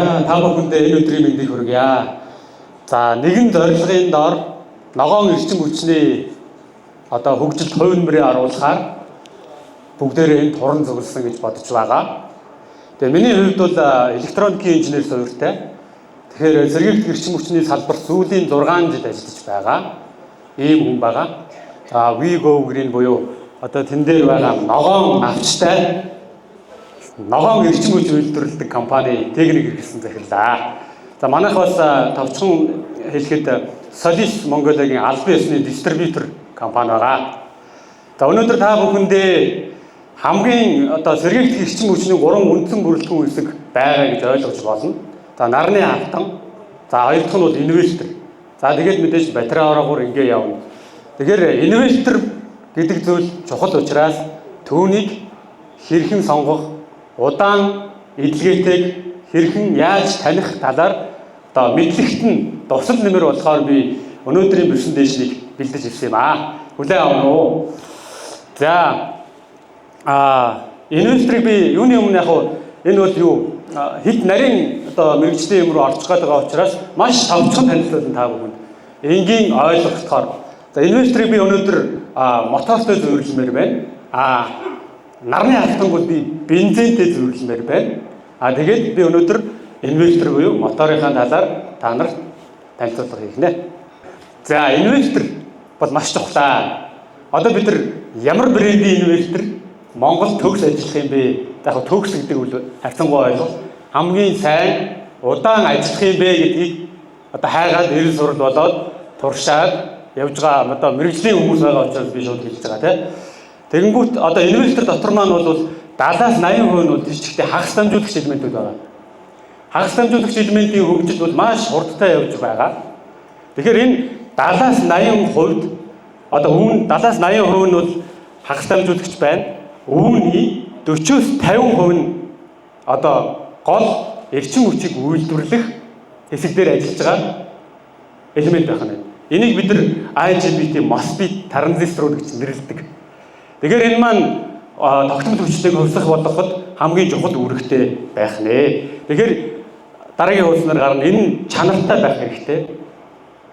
За, та бүхэндээ энэ өдрийн мэндийг хүргье. За, нэгэн зорилгын дор ногоон эрчим хүчний одоо хөгжилд хувь нэмрээ оруулахаар бүгдээрээ энэ туран зүгэлсэн гэж бодож байгаа. Тэгээ миний хувьд бол электроникийн инженер суурьтай. Тэгэхээр сэргийлэх эрчим хүчний салбарт сүүлийн 6 жил ажиллаж байгаа. Ийм хүн байгаа. За, We Go Green буюу одоо тэн дээр байгаа ногоон навчтай ногоон эрчим хүч үйлдвэрлэдэг компани техник хэрэглэсэн захирлаа. За, манайх бас товчхон хэлэхэд Solis Mongolia-гийн албан ёсны дистрибьютор компани байгаа. За, өнөөдөр та бүхэндээ хамгийн одоо сэргийлэх эрчим хүчний гурван үндсэн бүрэлдэхүүн хэсэг байгаа гэж ойлгож болно. За, нарны хавтан, за, хоёр дахь нь бол инвертер. За, тэгээд мэдээж батарей ороогоор ингээ явна. Тэгэхээр инвертер гэдэг зүйл чухал учраас түүнийг хэрхэн сонгох, удаан эдлгээтэйг хэрхэн яаж таних талаар одоо мэдлэгт нь дусал нэмэр болохоор би өнөөдрийн presentation-ийг бэлдэж ирсэн юм аа. Хүлээн авна уу? За, инверторыг би юуны өмнө яг энэ бол юу хэд нарийн одоо мэргэжлийн юм руу орчих гээд байгаа учраас маш товчхон танилцуулна та бүхэнд. Энгийн ойлгохоор. За, инверторыг би өнөөдөр мотортой зүйрлэмээр байна. Нарны хавтанг бол би бензинтэй зүйрлэмээр байна. Тэгээд би өнөөдөр инвертер буюу моторынхаа талаар та нарт танилцуулга хийх нэ. За, инвертер бол маш чухлаа. Одоо бид нар ямар брендийн инвертер Монгол төгс ажиллах юм бэ? За, яг төгс гэдэг үл харьцангуй ойлголт. Хамгийн сайн удаан ажиллах юм бэ гэдгийг одоо хайгаад эрэл сурал болоод туршаад явж байгаа одоо мэргэжлийн хүмүүс байгаа учраас би шууд хэлж байгаа, тийм. Тэгэнгүүт одоо инвертер дотор маань бол 70-аас 80% нь бол тийш чигтээ хагас дамжуулагч элементүүд байгаа. Хагас дамжуулагч элементийн хөгжил бол маш хурдтай явж байгаа. Тэгэхээр энэ 70-аас 80% одоо үүн 70-аас 80% нь бол хагас дамжуулагч байна. Үүний 40-оос 50% нь одоо гол эрчим хүчийг үйлдвэрлэх хэсэг дээр ажиллаж байгаа элемент байх нь. Энийг бид нар IGBT, MOSFET транзисторууд гэж нэрлэдэг. Тэгэхээр энэ маань тогтмол хүчлийг хувьсах болгоход хамгийн чухал үүрэгтэй байх нэ. Тэгэхээр дараагийн хуудаснаар гарна, энэ чанартай байх хэрэгтэй.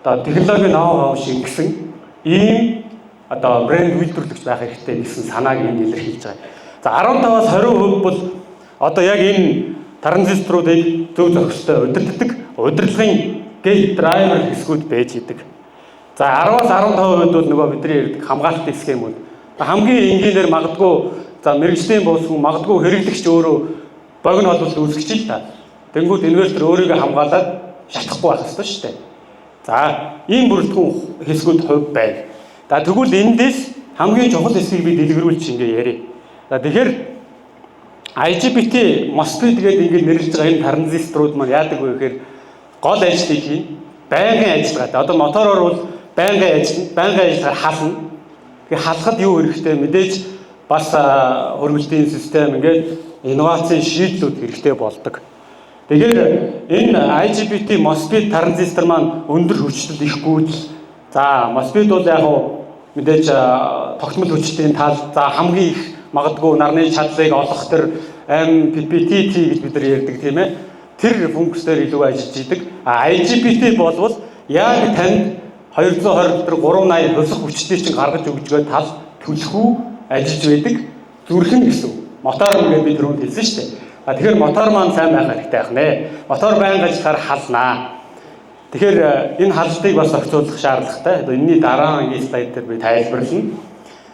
Одоо технологийн ноу хау шингэсэн ийм одоо брэнд үйлдвэрлэгч байх хэрэгтэй гэсэн санааг энд илэрхийлж байгаа. За, 15-аас 20% бол одоо яг энэ транзисторуудыг зөв зохистой удирддаг удирдлагын gate driver хэсгүүд байж идэг. За, 10-аас 15% бол нөгөө бидний ярьдаг хамгаалтын схемүүд. Хамгийн энгийнээр магадгүй, за, мэргэжлийн бус хүн, магадгүй хэрэглэгч өөрөө богино холболт үүсгэж л та. Тэнгүүд инвертер өөрийгөө хамгаалаад шатахгүй байх ёстой шүү дээ. За, ийм бүрэлдэхүүн хэсгүүд хувь байна. За, тэгвэл эндээс хамгийн чухал хэсгийг би дэлгэрүүлж ингээ ярья. За, тэгэхээр IGBT, MOSFET гэдэг ингэ нэрлэж байгаа энэ транзисторууд маань яадаг вэ гэхээр гол ажлыг хийн. Байнгын ажиллагаатай. Одоо мотороор бол байнгын ажил, байнгын ажиллагаар хална. Тэгээ халахад юу хэрэгтэй? Мэдээж бас хөрвөлтийн систем, ингээд инновацийн шийдлүүд хэрэгтэй болдог. Тэгэхээр энэ IGBT, MOSFET транзистор маань өндөр хүчтэл их гүйдэл. За, MOSFET бол яг уу мэдээж тогтмол хүчлийн тал, за, хамгийн их магадгүй нарны чадлыг олох тэр MPPT гэж бид нар ярьдаг, тийм ээ. Тэр функцээр илүү ажиллаж идэг. А IGBT болвол яг танд 220 тэр 380 хувьсах хүчтэй чинь гаргаж өгчгөө тал түлхүү ажиллаж байдаг зүрхэн гэсэн. Мотор ингээд би түрүүнд хэлсэн шүү дээ. А тэгэхээр мотор маань сайн байх хэрэгтэй байх нэ. Мотор байнга ажиллахаар халнаа. Тэгэхээр энэ халалтыг бас зохицуулах шаардлагатай. Одоо энэний дараагийн слайд дээр би тайлбарлана.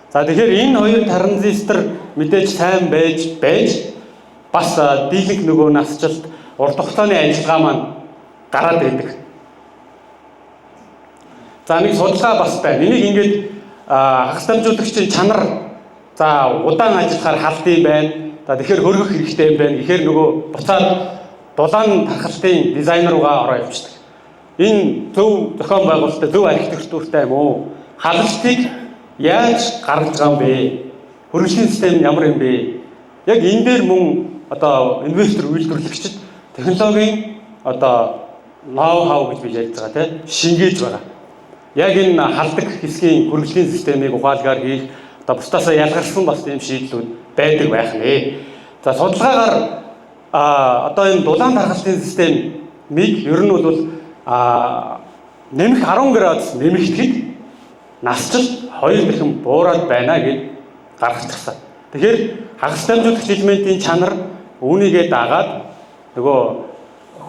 За, тэгэхээр энэ хоёр транзистор мэдээж сайн байж байж бас дийлэнх нөгөө насжилт, урт хугацааны ажиллагаа маань гараад байдаг. За, нэг судалгаа бас байна. Энийг ингээд хагас дамжуулагчийн чанар, за, удаан ажиллахаар халдсан байна. За, тэгэхээр хөргөх хэрэгтэй юм байна. Гэхээр нөгөө буцаад дулаан тархалтын дизайн руугаа ороо явчихдаг. Энэ зөв зохион байгуулалттай, зөв архитектуртай юм уу? Халалтыг яаж гаргаж байгаа юм бэ? Хөргөлийн систем нь ямар юм бэ? Яг энэ дээр мөн одоо инвертер үйлдвэрлэгчид технологийн одоо ноу хау гэж би ярьж байгаа, тийм, шингээж байгаа. Яг энэ халдаг хэсгийн хөргөлийн системийг ухаалгаар хийх, одоо бусдаасаа ялгарсан бас тийм шийдлүүд байдаг байх нэ. За, судалгаагаар одоо энэ дулаан тархалтын системийг ер нь бол нэмэх 10 градус нэмэгдэхэд насжилт 2 дахин буураад байна гэж гаргачихсан. Тэгэхээр хагас дамжуулагч элементийн чанар үүнийгээ дагаад нөгөө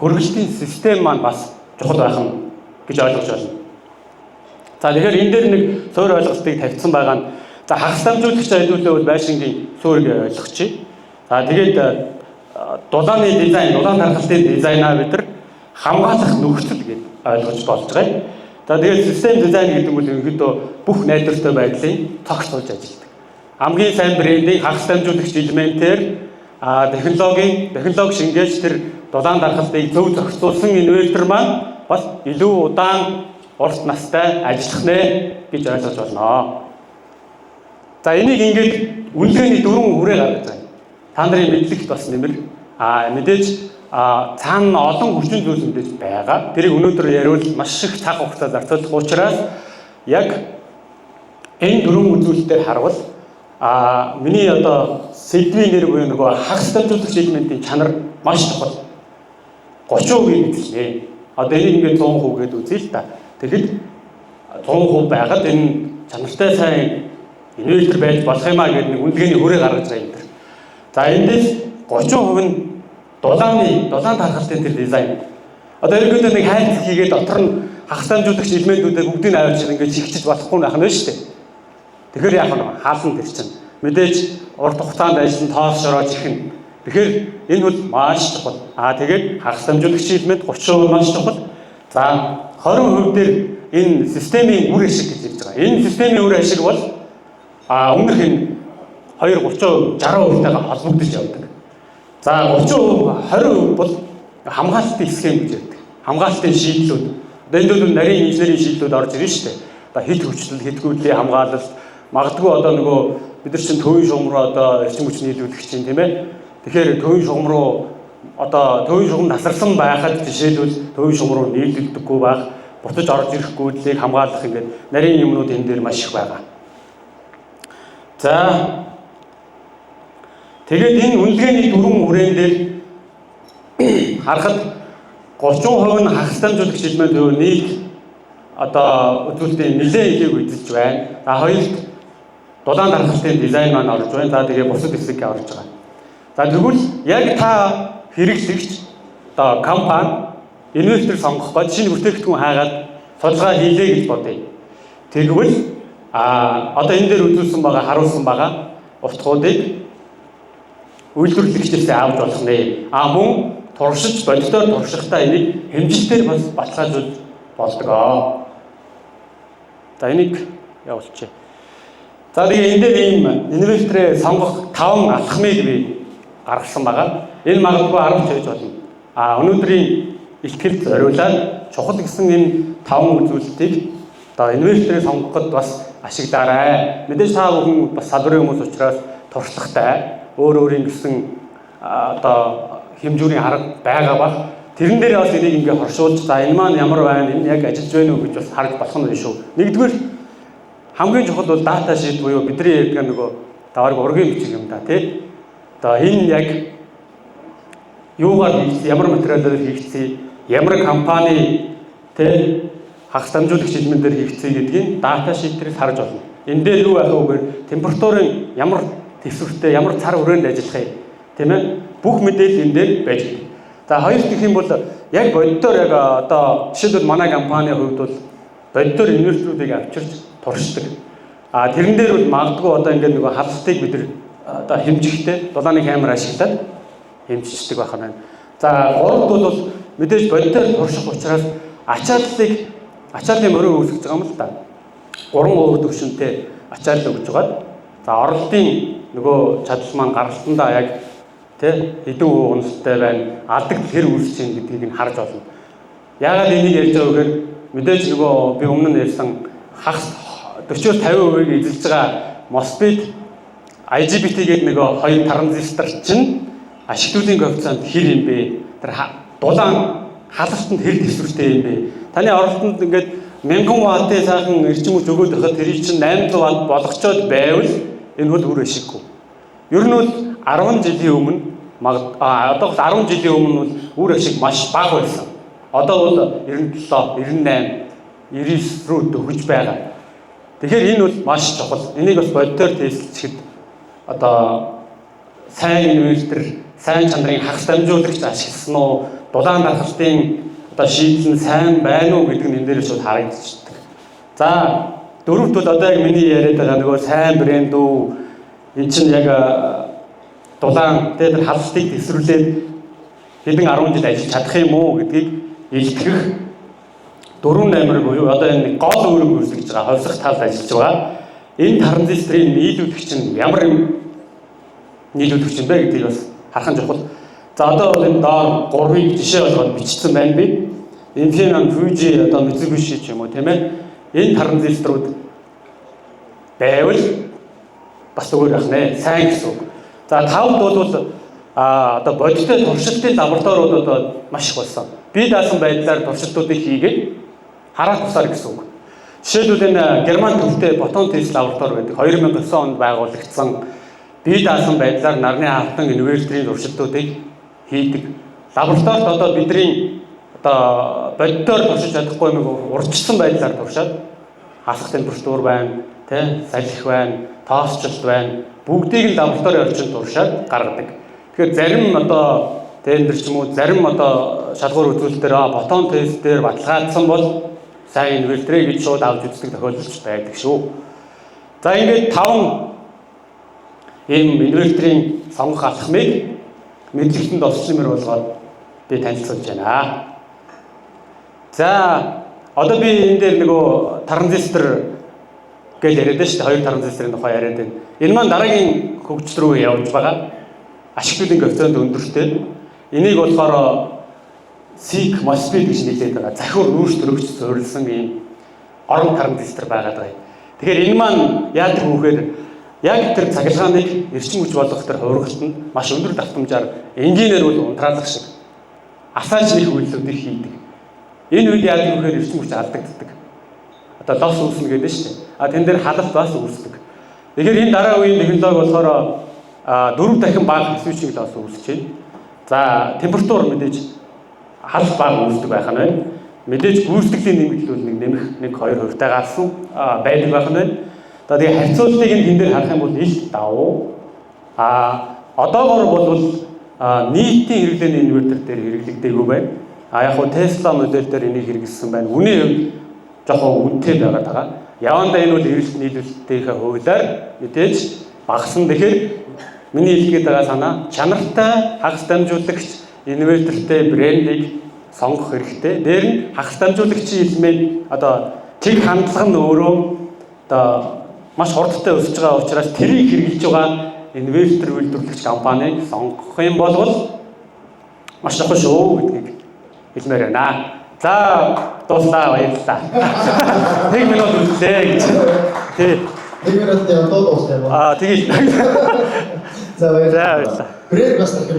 хөргөлтийн систем маань бас чухал байх нь гэж ойлгож байна. За, тэгэхээр энэ дээр нэг суурь ойлголтыг тавьсан байгаа нь, за, хагас дамжуулагч хэдүүлээ бол байшингийн суурийг ойлгочих. За, тэгээд дулааны дизайн, дулаан тархалтын дизайнаа бид нар хамгаалах нөхцөл гэж ойлгож болж байгаа юм. За, тэгээд систем дизайн гэдэг нь бол ерөнхийдөө бүх найдвартай байдлын цогцолж ажилладаг. Хамгийн сайн брендийн хагас дамжуулагч элементээр технологи шингээж тэр дулаан дархалтыг зөв зохицуулсан инвертер маань бас илүү удаан урт настай ажиллах нэ гэж ойлгож байна. За, энийг ингээд үнэлгээний дөрвөн хүрээ гаргаж байгаа. Та нарын мэдлэгт бас нэмэр мэдээж цаана олон хүчин зүйлс мэдээж байгаа. Тэрийг өнөөдөр яриул маш их цаг хугацаа зарцуулах учраас яг энэ дөрвөн үзүүлэлтээр харвал миний одоо сэдвийн нэр буюу нөгөө хагас дамжуулагч элементийн чанар маш чухал. 30% эзэлнэ. Одоо энийг ингээд 100% гэдээ үзье л та. Тэгэхэд 100% байгаад энэ чанартай сайн инвертер байж болох юм а гэдэг нэг үнэлгээний хүрээ гаргаж байгаа юм дэр. За, эндээс 30% нь дулаан тархалтын тэр дизайн. Одоо ерөнхийдөө нэг хайц хийгээд дотор нь хагас дамжуулагч элементүүдээ бүгдийг авчир ингээд чигчиж болохгүй байх нь шүү дээ. Тэгэхээр яах вэ? Хаална тэр чинь. Мэдээж урт хугацаанд ажиллан тоос шороож ихэн. Тэгэхээр энэ бол маш чухал. Тэгээд хагас дамжуулагч элемент 30% маш чухал. За, 20% дээр энэ системийн үр ашиг гэж хэлж байгаа. Энэ системийн үр ашиг бол өмнөх энэ 2 30%, 60%-тайгаа холбогдож явдаг. За, 30%, 20% бол хамгаалалтын схем гэж ярьдаг. Хамгаалалтын шийдлүүд. Одоо энд бол нарийн инженерийн шийдлүүд орж ирнэ шүү дээ. Одоо хэт хүчлэл, хэтгүүдлийн хамгаалалт, магадгүй одоо нөгөө бид нар чинь төвийн шугам руу одоо эрчим хүч нийлүүлэх чинь, тийм ээ. Тэгэхээр төвийн шугам руу, одоо төвийн шугам тасарсан байхад жишээлбэл төвийн шугам руу нийлүүлдэггүй байх, буцаж орж ирэхгүйдлийг хамгаалах, ингээд нарийн юмнууд энэ дээр маш их байгаа. За, тэгээд энэ үнэлгээний дөрвөн хүрээн дээр харахад 30% нь хагас дамжуулагч элемент буюу нийт одоо үзүүлэлтийн нэлээд ихийг эзэлж байна. За, хоёрт дулаан дархалтын дизайн маань орж байна. За, тэгээ бусад хэсэг орж байгаа. За, тэгвэл яг та хэрэглэгч одоо компани инвертер сонгох ба шинэ бүтээгдэхүүн хайгаад судалгаа хийлээ гэж бодъё. Тэгвэл одоо энэ дээр үзүүлсэн байгаа, харуулсан байгаа утгуудыг үйлдвэрлэгчдээс авч болох нэ. Мөн туршиж, бодитоор туршихдаа энийг хэмжилтээр бас баталгаажуулж болдог. За, энийг явуулчих. За, тэгээ энэ дээр ийм инверторээ сонгох 5 алхмыг би гаргасан байгаа. Энэ магадгүй 10 ч байж болно. Өнөөдрийн ихтгэлд зориулаад чухал гэсэн энэ 5 үзүүлэлтийг одоо инверторыг сонгоход бас ашиглаарай. Мэдээж та бүхэн бас салбарын хүмүүс учраас туршлагатай, өөр өөрийн гэсэн одоо хэмжүүрийн арга байгаа бах. Тэрэн дээр бас энийг ингээ хоршуулж, за, энэ маань ямар байна, энэ яг ажиллаж байна уу гэж бас харж болох нь шүү. Нэгдүгээр, хамгийн чухал бол data sheet буюу бидний ярьдаг нөгөө даварг ургийн бичиг юм да, тий. Одоо энэ яг юугаар хийгдсэн, ямар материалаар хийгдсэн, ямар компани, тий, хагас дамжуулагч элементээр хийгдсэн гэдгийг data sheet дээрээс харж болно. Энэ дээр юу байх вэ гэхээр температурын ямар тэвсвэртэй, ямар цар хүрээнд ажиллах юм, тийм ээ? Бүх мэдээлэл энэ дээр байж байгаа. За, хоёр гэх юм бол яг бодитоор, яг одоо жишээлбэл манай компанийн хувьд бол бодитоор инверторуудыг авчирч туршдаг. Тэрэн дээр бол магадгүй одоо ингээд нөгөө халалтыг бид нар одоо хэмжихтэй дулааны камер ашиглаад хэмжчихдэг байх нь байна. За, гуравд бол мэдээж бодитоор турших учраас ачааллын мөрөө үүсгэж байгаа юм л да. Гурван өөр төвшөнтэй ачаалал өгж байгаад, за, оролтын нөгөө чадал маань гаралтандаа яг, тэ, хэдэн хувь уналттай байна, алдагдал хэр үүсэж байна гэдгийг нь харж болно. Яагаад энийг ярьж байгаа вэ гэхээр мэдээж нөгөө би өмнө нь ярьсан хагас 40-оос 50%-ийг эзэлж байгаа MOSFET, IGBT гэдэг нөгөө хоёр транзистор чинь ашиг зүйлийн коэффициент хэр юм бэ? Тэр дулаан халалтанд хэр тэвсвэртэй юм бэ? Таны оролтонд ингээд 1000 ваттын сайхан эрчим хүч өгөөд байхад тэрийг чинь 800 ватт болгочоод байвал энэ бол үр ашиггүй. Ер нь бол 10 жилийн өмнө Одоо 10 жилийн өмнө бол үр ашиг маш бага байсан. Одоо бол 97, 98, 99 рүү дөхөж байгаа. Тэгэхээр энэ бол маш чухал. Энийг бас бодитоор тестэлчихэд одоо сайн инвертер, сайн чанарын хагас дамжуулагч ашигласан уу, дулаан дархалтын одоо шийдэл нь сайн байна уу гэдэг нь энэ дээр шууд харагдчихдаг. За, дөрөвт бол одоо яг миний яриад байгаа нөгөө сайн брэнд үү, энэ чинь яг дулаан тэр халалтыг тэсрүүлээд хэдэн 10 жил ажиллаж чадах юм уу гэдгийг илтгэх дөрвөн наймар буюу одоо энэ гол үүрэг үүсгэж байгаа, хувьсах талд ажиллаж байгаа. Энэ транзисторын нийлүүлэгч нь ямар юм нийлүүлэгч юм бэ гэдгийг бас харах нь чухал. За, одоо бол энэ доор 3-ыг жишээ болгоод бичсэн байна би. Infineon, Fuji, одоо Mitsubishi ч юм уу, тийм ээ. Энэ транзисторууд байвал бас зүгээр байх нэ. Сайн гэсэн үг. За, тавд бол одоо бодиттой туршилтын лабораториуд одоо маш их болсон. Бие даасан байдлаар туршилтуудыг хийгээд хараат тусаар гэсэн үг. Жишээлбэл, энэ Герман төвтэй Photon Test лаборатори гэдэг 2009 онд байгуулагдсан, бие даасан байдлаар нарны хаалтан инвертерийн туршилтуудыг хийдэг. Лабораторид одоо бидний одоо бодитоор туршиж чадахгүй нэг урьдчилсан байдлаар туршаад алхах температур байна, тэ, салхи байна, тоосчлт байна. Бүгдийг нь лабораторийн орчинд туршаад гаргадаг. Тэгэхээр зарим одоо тендер ч юм уу, зарим одоо шалгуур үзүүлэлтээр Photon Test дээр баталгаажсан бол сайн инвертерээ гэж шууд авч үздэг тохиолдол байдаг шүү. За, ингээд таван ийм инвертерийн сонгох алхмыг мэдлэгтэнд осчлон болгоод би танилцуулж байна. За, одоо би энэ дээр нөгөө транзистор гэж яриад байна шүү дээ. Хоёр транзисторын тухай яриад байна. Энэ маань дараагийн хөгжил рүү явж байгаа. Ашиг төлөвийн коэффициент өндөртэй. Энийг болохоор SiC MOSFET гэж нэлээд байгаа. Захиур нүүрс төрөгч суурилсан ийм орон транзистор байгаад байгаа. Тэгэхээр энэ маань яадаг вэ гэхээр яг тэр цахилгааныг эрчим хүч болгох тэр хувиргалтанд маш өндөр давтамжаар энгийнээр бол унтраалах шиг асааж нэх үйлдэлүүдийг хийдэг. Энэ үед яадаг вэ гэхээр эрчим хүч алдагддаг. Одоо loss үүснэ гэдэг нь шүү дээ. А тэн дээр халалт бас үүсдэг. Тэгэхээр энэ дараа үеийн технологи болохоор дөрөв дахин бага switching loss үүсэж байна. За, температур мэдээж халалт бага үүсдэг байх нь байна. Мэдээж гүйцэтгэлийн нэмэгдэл бол нэг нэмэх 1 2 хувьтай гарсан байдаг байх нь байна. За, тэгээ харьцуултыг нь тэн дээр харах юм бол ил давуу. А одоогор бол нийтийн хэрэглээний инвертер дээр хэрэглэгдээгүй байна. А яг хуу Tesla модель дээр энийг хэрэглэсэн байна. Үнийн хувьд жоохон үнэтэй байгаад байгаа. Явандаа энэ бол эрэлт нийлүүлэлтийнхээ хуулиар мэдээж багасна. Тэгэхээр миний хэлэх гээд байгаа санаа, чанартай хагас дамжуулагч инвертертэй брендийг сонгох хэрэгтэй. Дээр нь хагас дамжуулагчийн элемент одоо чиг хандлага нь өөрөө одоо маш хурдтай өсөж байгаа учраас тэрийг хэрэглэж байгаа инвертер үйлдвэрлэгч компанийг сонгох юм бол маш чухал шүү гэдгийг хэлмээр байна. За, дууслаа, баярлалаа. Нэг минут үлдлээ гэж. Тий. Нэг минутын одоо дуусах юм уу? Аа, тэгье. За, баярлалаа. За, баярлалаа. Брэнд бас дахин